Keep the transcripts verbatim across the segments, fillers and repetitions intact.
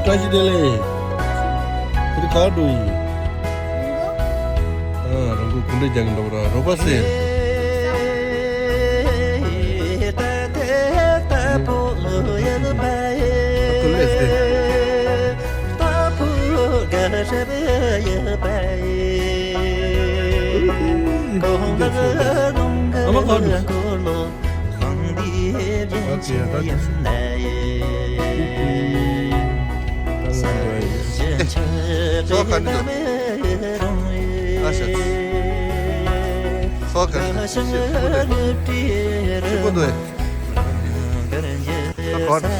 བཀྲ་ཤིས་བདེ་ལེགས། ཁྱེད་ག་འགྲོ་ཡིན། ཨ། རང་མགོ་གུང་ཁྲན་རྒྱལ་གྱི་འགྲོ་ར་རོགས་པ་ཟེར། ཨ་མ་ག་འགྲོ། སོ་ག་འདི་འདུག་ཨ་ཤ། སོ་ག་འདི་འདུག་ཤི་པོ་འདུག་ཨ་ག་འདི།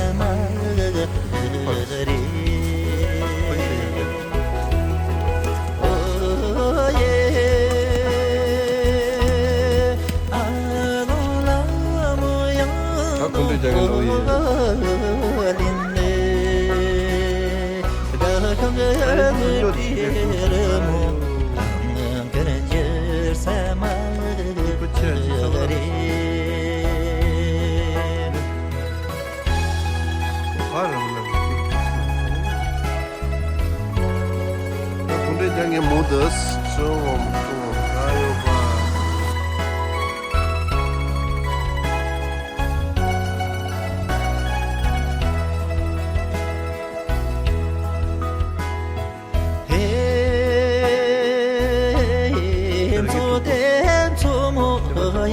ད་ཁོང་ཚོས་རྒྱག་གི་འགྲོ་ཡིན། གུང་ཁྲན་རྒྱལ་ངའི་མུ་དུ་སོང་བ་མ་སོང་བ་ག་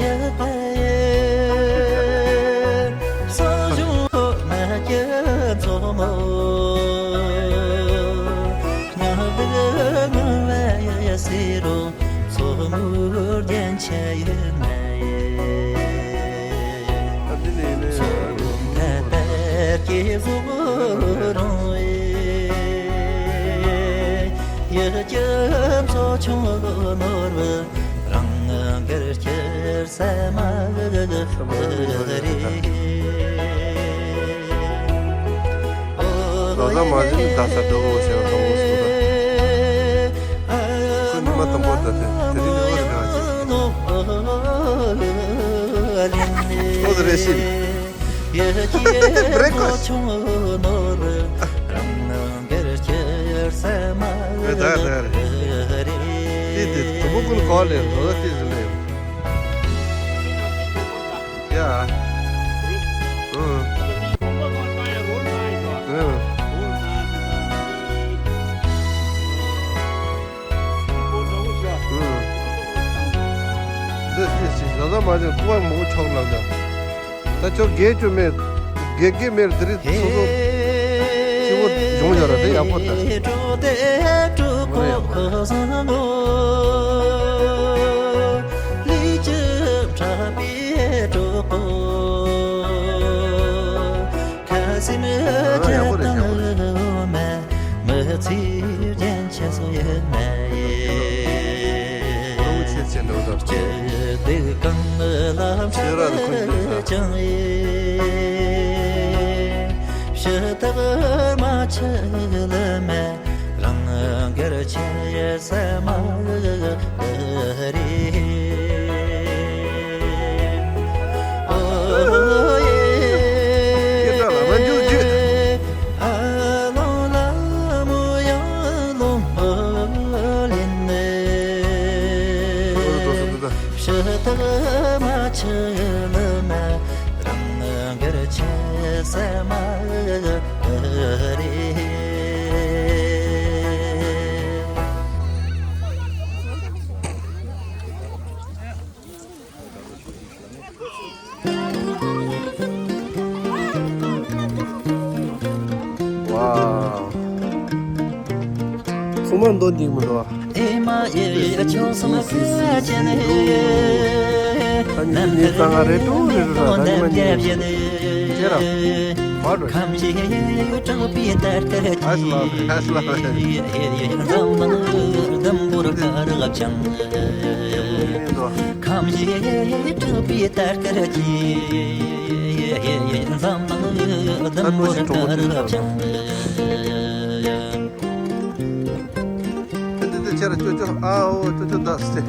ཡོད་པ། ལོ་ལ་མ་ཟིན་ད་ས་འགྲོ་འོ་ཟེར་བ་དང་འོ་སོ་ད། ཁོ་ཉི་མ་དང་པོ་ད་དེ་དེ་རིང་འགྲོ་བ་རེད་བ་ཅིག་འོ་དེ་རེད་ཤི། བྲེག་ཕ་སི། ཨེ་ད་ད་རེད། དེ་དེ་དུམ་བུ་ཀུན་གོ་ལེ་ལོ་ལ་དེ་ཟིན་ལེ། ཡ། ཨུ། ཨུ། ཨུ། འདི་སྐྱེས་ཤིང་ཟ་ཟ་མ་བྱུང་ཁུ་བ་མང་པོ་ཆོག་ལབ་ན། ད་ཁྱོད་རྒས་ཁྱོད་མེད། རྒས་རྒས་མེད་དེ་རིང་སོ་སོ་སྐྱིད་པོ་བྱུང་ཡོད་ར་དེ་ཡག་པོ་ད། ཁ་སེམས་ཨ་ཡག་པོ་རེད་ཡག་པོ་རེད། མི་ཚེ་རྒྱན་ཆ་སོ་ཡོད་མ་ཡིན། ཨོ་ཆེ་ཆེ་འགྲོ་ད། སྐྱིད་སྡུག་གང་ལ་ཆེ་ར་ལ་ཁོ་ཡིན་ད། ཅང་ཡིན། ཕྱི་ཐག་མ་ཆད་ལ་མེད། རང་དགར་ཆེ་ས་མ་རེད། ཨོ་ཡེ། ཡེ་ད་ལ་མ་འཇུག་འཇུག་ཨ་ལོ་ལ་མོ་ཡ་ལོ་མ་ལེན་ནེ། ཨོ་དོ་སོ་དོ་ད། ཕྱི་ཐག་མ་ཆད་ལ་མེད། རང་དགར་ཆེ་ས་མ་རེད། ཝའོ། ཚང་མ་འདོན་འདུག་མི་འདུག་ཨ། ཨེ་མ་ཨེ་ཡ་ཆོག་སམ་ཁ་ཅན་ཨེ། ད་ཉིན་ནི་ཙང་ང་རེ་ཏུ་རེ་རུ་ར་ད་ཉི་མ་ཉིན་ཁྱེད་ར་མ་འགྲོ། ཁམས་ཞེས་དྲུག་པའི་དར་དཀར་ཨ་སི་ལ་ཨ་སི་ལ། འཛམ་གླིང་ཟླུམ་པོར་དཀར་ལབ་ཅིང་། ཁམས་ཞེས་དྲུག་པའི་དར་དཀར་གྱིས། འཛམ་གླིང་ཟླུམ་པོར་དཀར་ལབ་ཅིང་། འདི་འདི་ཁྱེད་ར་ཅོ་ཅོ་ཨ་འོ་ཅོ་ཅོ་ད་སྟེ།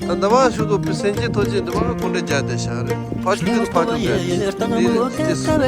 ད་ཟླ་བ་ཞུ་དོ་པི་སེན་ཅི་ཐོ་ཅི་འདི་བ་ཁོང་འདྲ་རྒྱ་དེ་ཤ་རེད། ཕ་ཅུ་ཅུ་ཕ་ཅུ་རྒྱ་དེ་དེ་དེ་སུ།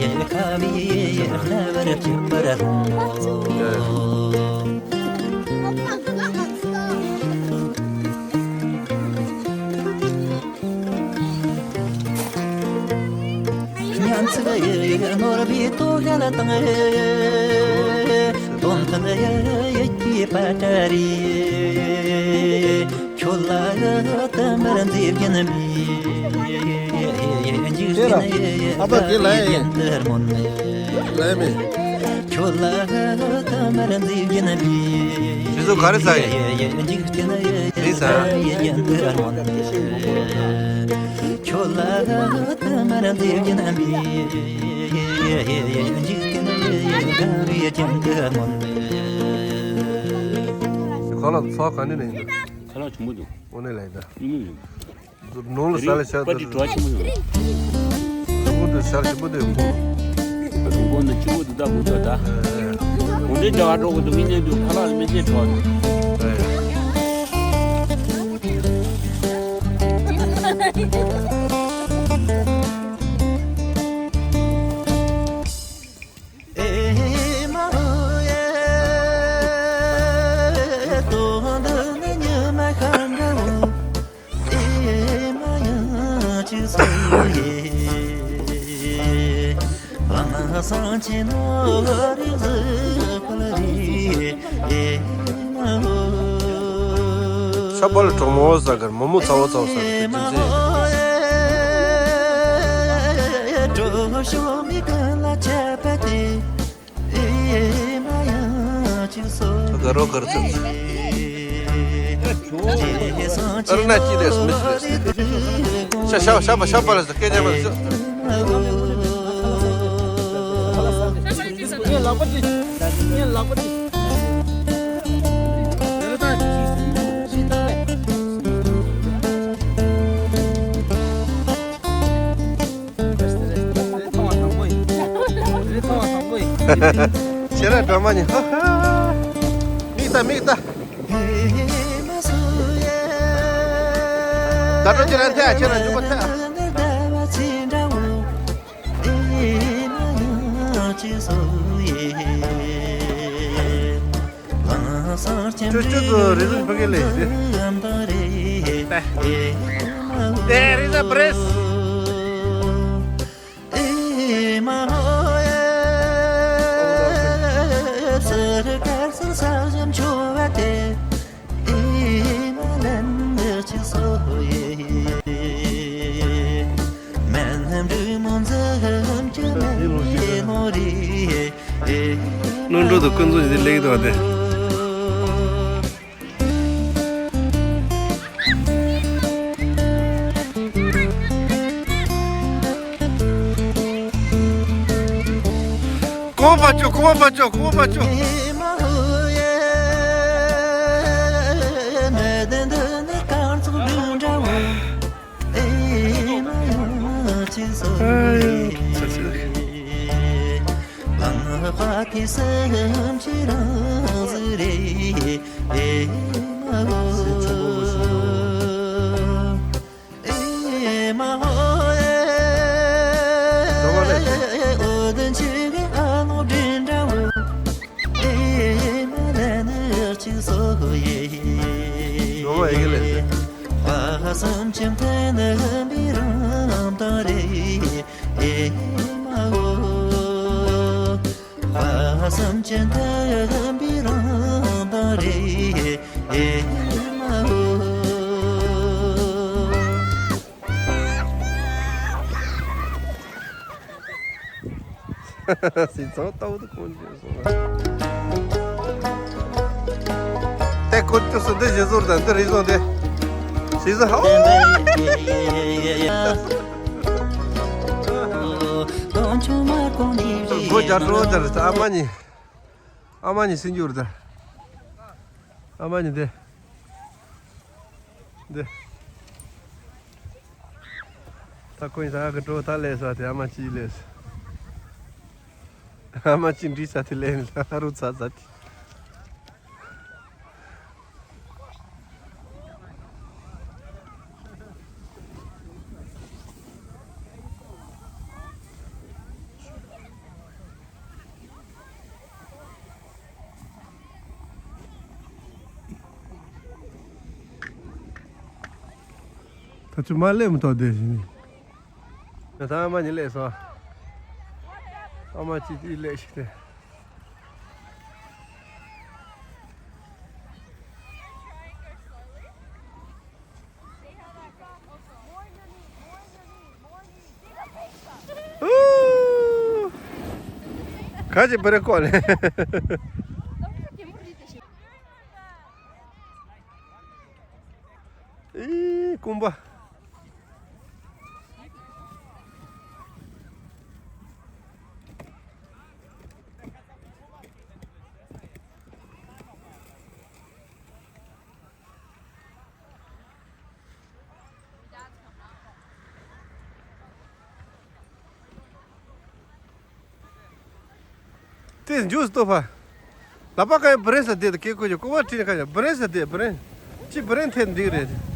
ཁྱོད་ལ་དུ་མར་མཛེས་བརྒྱན་པའི། ཁྱེད་རང་ཨ་ཕ་དེ་ལ་ཡ་ཡིན། ལ་ཡ་མེད། ཁྱོད་ལ་དུ་མར་མཛེས་བརྒྱན་པའི། ཁྱེད་ཚོ་ག་རེ་ཟ་ཡིན། འཇིག་རྟེན་མི་ཟ། ཡི་ཡན་དུ་མོན། ཁྱོད་ལ་དུ་མར་མཛེས་བརྒྱན་པའི། འཇིག་རྟེན་ཡི་ཡན་དུ་མོན། ཁ་ལག་ཚོགས་ག་ནས་ལེན་འདུག་ཁ་ལག་ཆེན་པོ་འདུག་དངོས་གནས་ལ་ཡིན་ད། ཉུང་ཉུང་ཡོད། ནང་ལ་ཟ་ལ་ཤ་པ་ཏི་བྲོ་ཆེན་པོ་ཡོད། ཁོ་ཚོ་ཟ་ལ་ཞིམ་པོ་འདུག་ཁོ། ཁོ་ནི་ཆུ་བོ་འདི་དག་དགོས་ཚོད་ད། གོང་འདྲེན་བྱ་བ་འགྲོ་དགོས་འདུག་ངས་ཉན་འདུག་ཁ་ལག་ལ་མི་ཚེ་བྲོ་འདུག་ཤ་པ་ལ་གྲོག་མོ་ཟ་གར་མོ་མོ་ཚ་བོ་ཚ་བོ་ཟ་གར་དེ་རྒྱུ་མཚན། ག་རོ་གར་ཚོད། ཨ་ར་ན་ཅི་རེད་མི་རེད། ཤ་ཤ་ཤ་པ་ཤ་པ་ལ་ཟེར་སྐད་ཆ་མ་ཟེར། ངས་ལག་པ་ཅི། ངས་ལག་པ་ཅི། ཁྱེད་རང་འདྲ་མ་ཉེ། ཧ་ཧ། མིག་ལྟ་མིག་ལྟ། ད་སྤྲོ་ཁྱེད་རང་ཐད་ཨ། ཁྱེད་རང་མཇུག་པ་ཐད་ཨ། ཅོ་ཅོ་ཚོ་རི་ལུག་ཕ་གི་ལས་ཏེ་རི་ཟ་བྲེས། ནོར་འགྲོ་དུ་ཀུན་རྫོང་ཞིག་ལེགས་འདུག་སྟེ། གོང་བ་ཅོ་གོང་བ་ཅོ་གོང་བ་ཅོ། ཨེ། ཚ་ཚ། ཁྱེད་བསམ་ཤེས་རང་ཟིག་རེད། ཨེ་མ་ཧོ། ཨེ་མ་ཧོ། ཨེ་འོ་དེ་ཆེ་གི་ཨ་ལོ་འདྲེན་འདྲ་བོ། ཨེ་མ་ལ་ནི་གཅིག་སོ་ཡེ། ཧ་སམ་ཆེན་ཐན་ནི་བི་རང་དང་རེད། ཨེ་མ་ཧོ། ཧ་སམ་ཅན་ཐ་ཡ་བི་རང་དང་རེད། ཨེ་མ་ཧོ། སི་ཚང་ལྟ་བུ་དུ་ཁོང་ཅི་སོང་། ཏེ་ཀོ་ཏུ་སུ་འདི་ཞེ་ཟུར་དང་འདི་རི་ཟོང་དེ། ཞེ་ཟུར་ཧའོ། སྒོ་རྒྱ་སྒྲོ་རྒྱ་ཨ་མ་ནི། ཨ་མ་ནི་སྲིན་འགྱུར་དང་། ཨ་མ་ནི་འདི། འདི། ད་ཁོ་ཡིན་ད་ཨ་གི་སྒྲོ་ད་ལས་ས་དེ་ཨ་མ་ཅི་ལས་ས། ཨ་མ་ཅི་འདྲི་ས་དེ་ལས་ལ་རུ་ཚ་ཚ་དེ། ད་ཚོད་མ་སླེབས་མི་ཐོག་བསྡད་ཟིན། ད་ཨ་མ་གཉིས་སླེབས་སོང་། ཨ་མ་གཅིག་དེ་སླེབས་ཤིག་སྟེ། ཨུ། ག་ཅི་བར་ཀོ་ལེ། ཨི་ཀུམ་པ། དེ་འཇུས་ཏོ་ཕ། ལ་པ་ག་ཡ་བྷི་རེན་ས་དེ་དེ་ཀེ་ཀོ་ཡ་ཀོ་བ་ཁྲི་ནི་ག་ཡ་བྷི་རེན་ས་དེ་བྷི་རེན། ཅི་བྷི་རེན་ཐེ་འདི་རེད།